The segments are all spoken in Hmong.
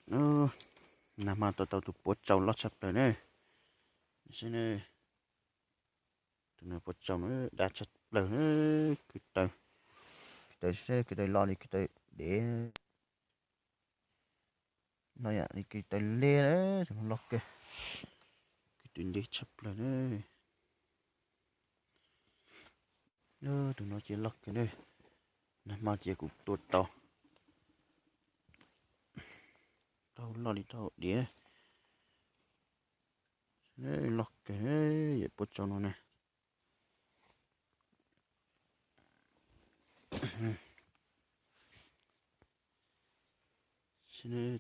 Nag hmo tua tau tus puav tsaus loj tshaj plaws na. Saib ne, tus no puav tsaus na, dab tshaj plaws na. Kwv taw, kwv taw, kwv taw loj li kwv taw dev no yom, li kwv taw liab na, tus no loj kawg, kwv taw liab tshaj plaws na. Tus no ces loj kawg na, nag hmo ces kuv tua tau, tau loj li tau dev, loj kawg, yam puav tsaus no na.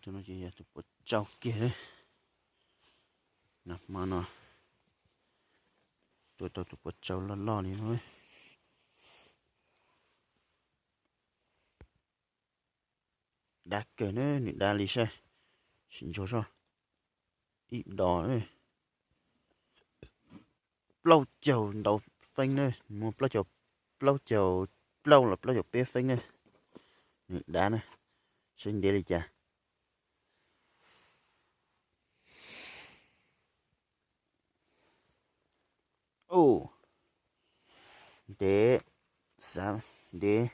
Tus no ces yog tus puav tsaus kiag. Nag hmo no tua tau tus puav tsaus loj loj li no. Dab kawg na, nws dab li saib, sim ntsoov zog, ib dos plaub caug ntau feeb na, muaj plaub caug, plaub caug plaub los plaub caug peb feeb na. Nws dab na, saib ntev li cas. Ntev, ntev,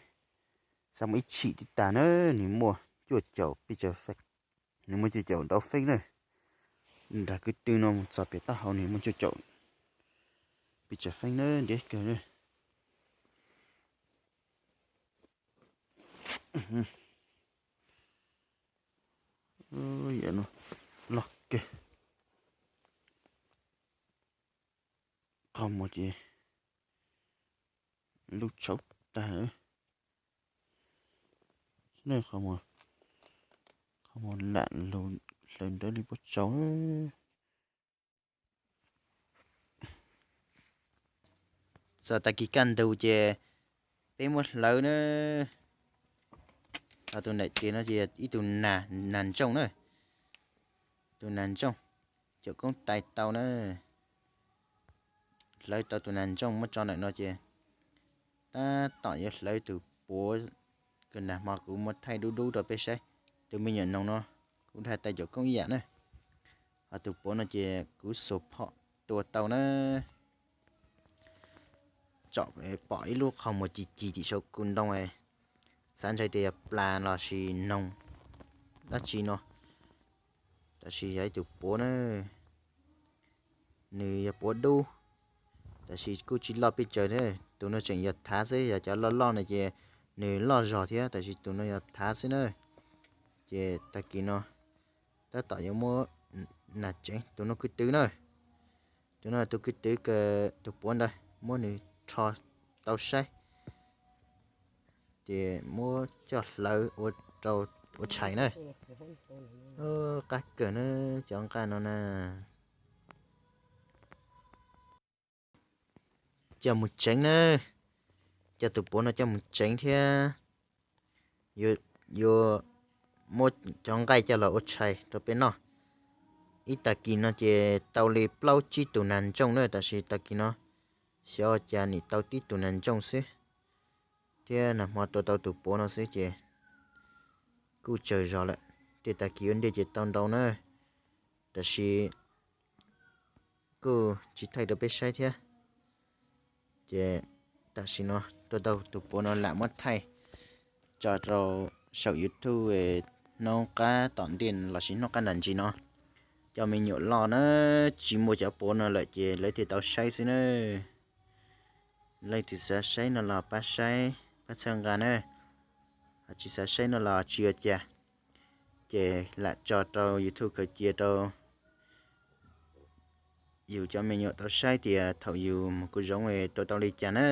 xav muaj ib tshim tib tag na, nws muaj cuaj caum peb caug, nws muaj cuaj caum ntau feeb na. Nrag kwv tw no mus txog pem taub hau nws muaj cuaj caum peb caug feeb na, ntev kawg na. Loj kawg. Qhov muag ces lub tshauv tag. Qhov muag lam lug hlawv ntawd li puab tsaus. Txog tag kis kaj ntug ces peb muab hlawv na. Tus nram tes no ces ib tug nas ntsooj na, tus nas ntsooj, caum koob tais tau na. Hlawv tau tus nas ntsooj muab tso ntawm no ces tab tom yuav hlawv tus puav, kws nag hmo kuv muab thaij dub dub rau peb saib. Tus me nyuam noog no kuv dhau tau caum koob ib yam na. Ho tus puav no ces kuv xuas phom tua tau na. Tsom pom ib lub qhov muag ci ci tim saum kuv ntoo, xav ntshe tias yog plas los sis noog dab tsi no, tab sis yog ib tug puav na. Nws yog puav dub, tab sis kuj tsis loj pes tsawg thiab. Tus no tseem yog thav xwb, yog cov loj loj no ces nws loj zog thiab, tab sis tus no yog thav xwb na. Ces tag kis no tab tom yuav muab nas tseev tus no kwv tw na. Tus no tus kwv tw, tus puav ntawd muab nws rho tau saib, ces muab coj hlawv ua rau ua tshais na. Qab kawg na, cov nqaij no na. Coj mus tseev na, coj tus puav no coj mus tseev thiab yuav muab cov nqaij coj los ua tshais rau peb noj. Ib tag kis no ces tau li plaub tsib tus nas ntsooj na, tab sis tag kis no xyov cas nim tau tib tus nas ntsooj xwb, thiab nag hmo tua tau tus puav no xwb ces kuj tsawg zog lawm. Tej tag kis ua ntej ces tau ntau na, tab sis kuj tsis thaij rau peb saib thiab. Ces tam sim no tua tau tus puav no lam muab thaij tso rau saum YouTube hnub qab tom ntej lossis hnub qab nram ntsis no. Cov me nyuam loj na, tsis muaj cov puav no lawm ces lawv thiaj tau saib xwb na. Leej twg xav saib no los pab saib, pab txhawb nqa na. Ho tsis xav saib no los tsis ua cas, ces lam tso rau YouTube khaws cia rau yus cov me nyuam tau saib tias thaum yus mus kuv zoov tua tau li cas na.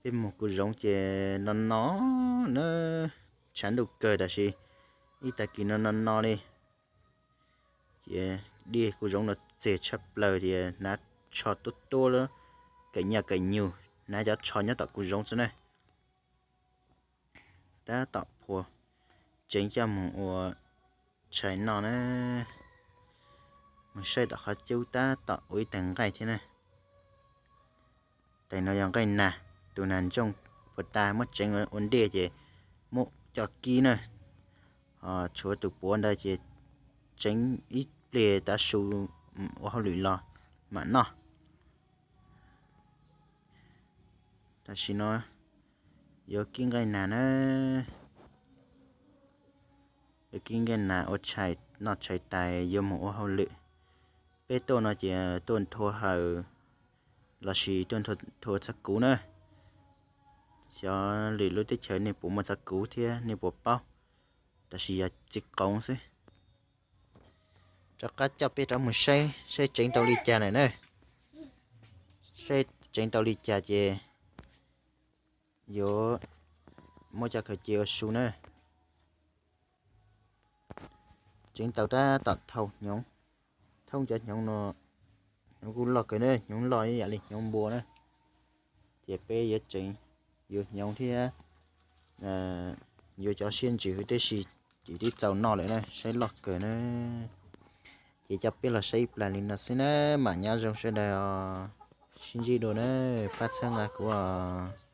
Peb mus kuv zoov ces no no na, tshav ntuj kawg tab sis ib tag kis no no no li. Ces dej kuv zoov no txeg tshaj plaws tias hnav tsho tuab tuab, kawm nyaj kawm nyug hnav cov tsho nyob tom kuv zoov xwb na. Tab tom phua tseev coj mus ua tshais noj na. Mus saib tom qhov cub tab tom ua ib tag nqaij thiab na. Tes no yog nqaij nas, tus nas ntsooj puas tas muab tseev ua ntej ces muab coj kib na. Tshuav tus puav ntawd ces tseev ib pliag tav su ua hauj lwm los mam noj. Tam sim no yuav kib nqaij nas na, yuav kib nqaij nas ua tshais noj tshais tais yuav mus ua hauj lwm. Peb tuaj no ces tuaj nthua hawm lossis tuaj nthua txog kuv na. Xyov lwm lub teb chaws nej puas muaj txog kuv thiab nej puas paub, tab sis yog txiv qoov xwb. Rov qab coj peb rov mus saib saib tseev tau li cas lawm na. Saib tseev tau li cas ces yuav muab coj khaws cia ua su na. Tseev tau tab tom thauj hnyuv, thoob cov hnyuv no, hnyuv kuj loj kawg na, hnyuv loj ib yam li hnyuv npua na. Ces peb yuav tseev, yuav hnyuv thiab yuav cov siab ntsws huv tib si, ces twb txaus noj lawm na, saib loj kawg na. Ces coj peb los saib ib plag li no xwb na, mam nyob zoo sawv daws os. Sib ntsib dua na, pab txhawb nqa kuv os.